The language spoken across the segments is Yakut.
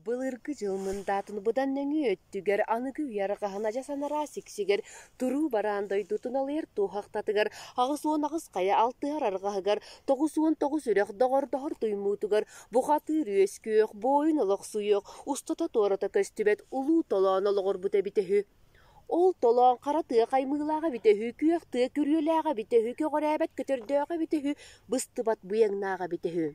Былыргы дьыл мындаатын быдан нөҥүө өттүгэр аныгы үйэ арҕаһын адьас анараа сиксигэр туруу бараан дойдутун алыйар туоһахтатыгар 88 хайа алтыһар арҕаһыгар 99 үрэх доҕордоһор туймуутугар бухатыыр үөскүөх, буойун олохсуйуох, устата-туората көстүбэт улуу толоон олоҕурбут эбитэ үһү. Ол толоон хара тыа хаймыылаах эбитэ үһү, күөх тыа күрүөлээх эбитэ үһү, көҕүрээбэт көтөрдөөх эбитэ үһү, быстыбат быйаҥнаах эбитэ үһү.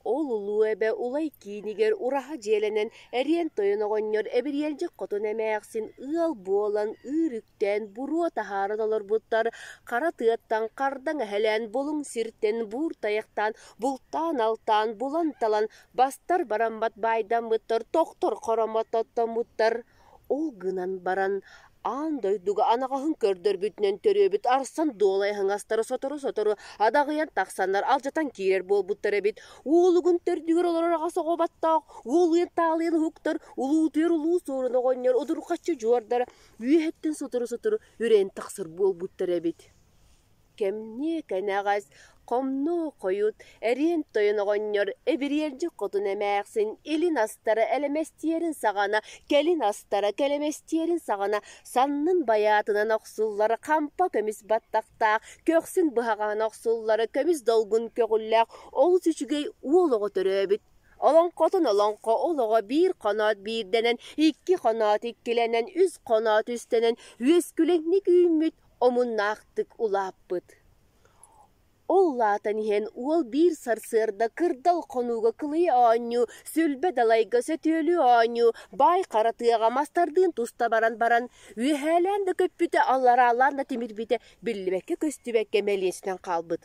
Ол улуу эбэ Улай киинигэр ураһа дьиэлэнэн эриэн тойон оҕонньор Эбириэлдьик хотун эмээхсин ыал буолан ыыр үктээн буруо таһааран олорбуттар, хара тыаттан хардаҥ эһэлээн булуҥ сиртэн буур тайахтаан бултаан-алтаан булан-талан бастар бараммат баайдаммыттар, тохтор хороммот тоттоммуттар. Ол гынан баран аан дойдуга анаҕаһын көрдөрбүтүнэн төрүөбүт арсан дуолай аһыҥастара сотору-сотору адаҕыйан тахсаннар алдьатан киирэр буолбуттар эбит. Уолугун төрдүгэр олорор аҕас оҕо баттаах, уолуйан таалыйан уһуктар, улуутуйар улуу суорун оҕонньор удурҕаччы дьуордара үөһэттэн сотору-сотору үрэн тахсар буолбуттар эбит. Кэмниэ кэнэҕэс, хомнуо хойут, эриэн тойон оҕонньор эбириэлдьик хотун эмээхсин илин астара элэмэстиэрин саҕана, кэлин астара кэлэмэстиэрин саҕана саннын байаатынан охсуллар хампа көмүс баттахтаах, көхсүн быһаҕаһын охсуллар көмүс долгун көҕүллээх олус үчүгэй уол оҕо төрөөбүт. Олоҥхотун олоҥхо олоҕо биир хоноот биирдэнэн, икки хоноот иккилэнэн, үс хоноот үстэнэн, үөскүлэҥник үүммүт омуннаахтык улааппыт. Ол улаатан иһэн уол биир сарсыарда кырдал хонууга кылыйа оонньуу, сүлбэ далайга сөтүөлүү оонньуу, баай хара тыаҕа мастардыын туста баран баран, үөһээлээн да көппүтэ, аллараалаан да тимирбитэ биллибэккэ-көстүбэккэ мэлиэсинэн хаалбыт.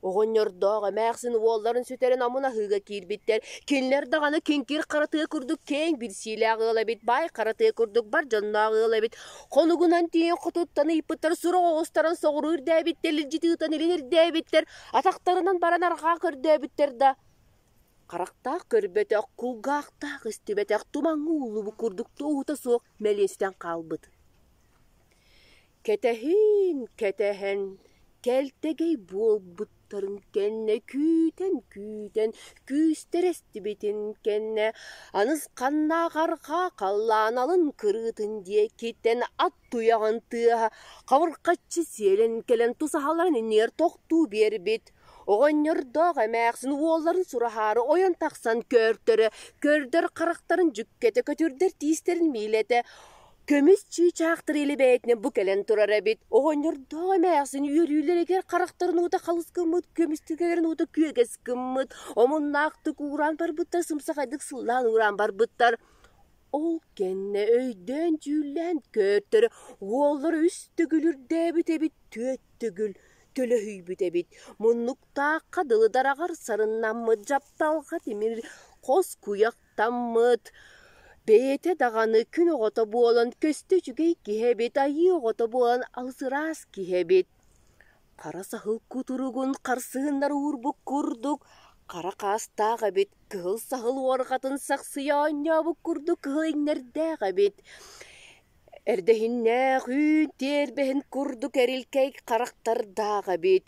Оҕонньордоох эмээхсин уолларын сүтэрэн омун аһыыга киирбиттэр. Кинилэр даҕаны киҥкир хара тыа курдук киэҥ билсиилээх ыал эбит, баай хара тыа курдук бар дьонноох ыал эбит. Хонугунан тиийэн хотуттан ыйыппыттар, сурук оҕустаран соҕуруу ирдээбиттэр, илдьит ыытан илин ирдээбиттэр, атахтарынан баран арҕаа көрдөөбүттэр да, харахтаах көрбөтөх, кулгаахтаах истибэтэх, тумаҥҥа ууллубут курдук туоһута суох мэлиэстэн хаалбыт. Кэтэһиин кэтэһэн, кэлтэгэй буолбуттарын кэннэ күүтэн-күүтэн күүстэрэ эстибитин кэннэ, аныс ханнаах арҕаа халлаан алын кырыытын диэкиттэн ат туйаҕын тыаһа хабырхаччы сиэлэн кэлэн тусаһаларын иннигэр тохтуу биэрбит. Оҕонньордоох эмээхсин уолларын сураһаары ойон тахсан көөртөрө, көрдөр харахтарын дьүккэтэ, көтүрдэр тиистэрин миилэтэ, Көмүс чыычаахтар илэ бэйэтинэн бу кэлэн турар эбит. Оҕонньордоох эмээхсин үөрүүлэригэр харахтарын уута халыс гыммыт, көмүс түгэлэрин уута күөгэс гыммыт, омуннаахтык уураан барбыттар, сымсахайдык сыллаан уураан барбыттар. Ол кэннэ өйдөөн-дьүүллээн көөртөрө, уоллара үс төгүл үрдээбит эбит, түөрт төгүл төлөһүйбүт эбит. Муннуктаахха дылы дараҕар сарыннаммыт дьапталҕа тимир хос куйах Таммыт, бэйэтэ даҕаны күн оҕото буолан көстө үчүгэй киһи эбит, айыы оҕото буолан алыс ыраас киһи эбит. Хара саһыл кутуругун харсыһыннар уурбут курдук хара хаастаах эбит, кыһыл саһыл уорҕатын сахсыйа оонньообут курдук кыһыл иҥнэрдээх эбит. Эрдэһиннээх үүн тиэрбэһин курдук эрилкэй харахтардаах эбит.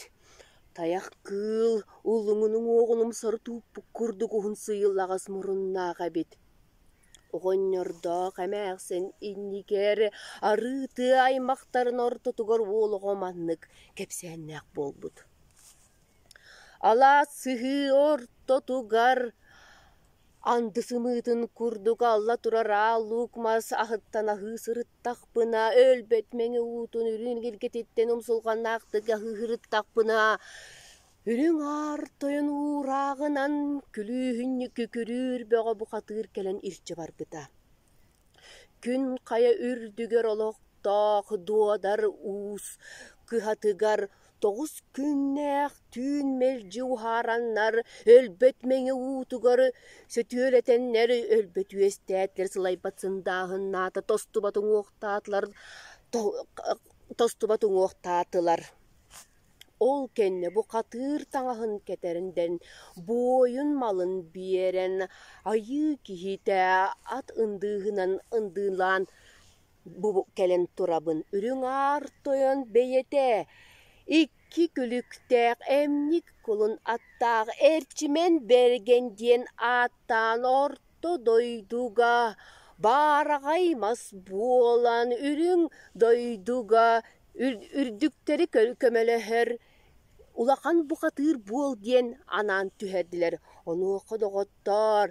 Тайах кыыл уллуҥун уҥуоҕун умсары тууппут курдук уһун сыыйыллаҕас муруннаах эбит. Оҕонньордоох эмээхсин иннигэр арыы тыа аймахтарын ортотугар уол оҕо маннык кэпсээннээх буолбут. Алаас сыһыы ортотугар Анды сымыытын курдук алла турар аал луук мас аһыттан аһыы сырыттахпына, өлбөт мэҥэ уутун үрүҥ илгэтиттэн умсулҕаннаахтык аһыы сырыттахпына, үрүҥ аар тойон уурааҕынан күлүүһүнньүк күрүүр бөҕө бухатыыр кэлэн илдьэ барбыта. Күн хайа үрдүгэр олохтоох Дуодар Уус кыһатыгар тоҕус күннээх түүн мэлдьи уһаараннар, өлбөт мэҥэ уутугар сөтүөлэтэннэр, өлбөт үөстээтилэр, сылайбат сындааһыннаата, тостубат уҥуохтаатылар, тостубат уҥуохтаатылар. Ол кэннэ бухатыыр таҥаһын кэтэрдэн, буойун малын биэрэн, айыы киһитэ ат ындыыһынан ындыылаан бу кэлэн турабын. Үрүҥ Аар Тойон бэйэтэ икки күлүктээх эмньик кулун аттаах Эрчимэн Бэргэн диэн ааттаан орто. Орто дойдуга баараҕай мас буолан үрүҥ дойдуга үрдүктэри көмөлөһөр улахан бухатыыр буол диэн анаан түһэрдилэр. Онуоха доҕоттоор,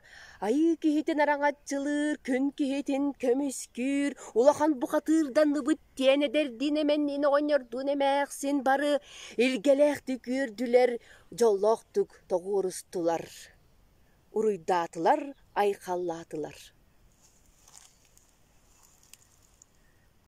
айыы киһитин араҥаччылыыр, күн киһитин көмүскүүр, улахан бухатыырданныбыт диэн эдэрдиин эмэнниин оҕонньордуун эмээхсин бары илгэлээхтик үөрдүлэр, дьоллоохтук тоҕуорустулар, уруйдаатылар, айхаллаатылар.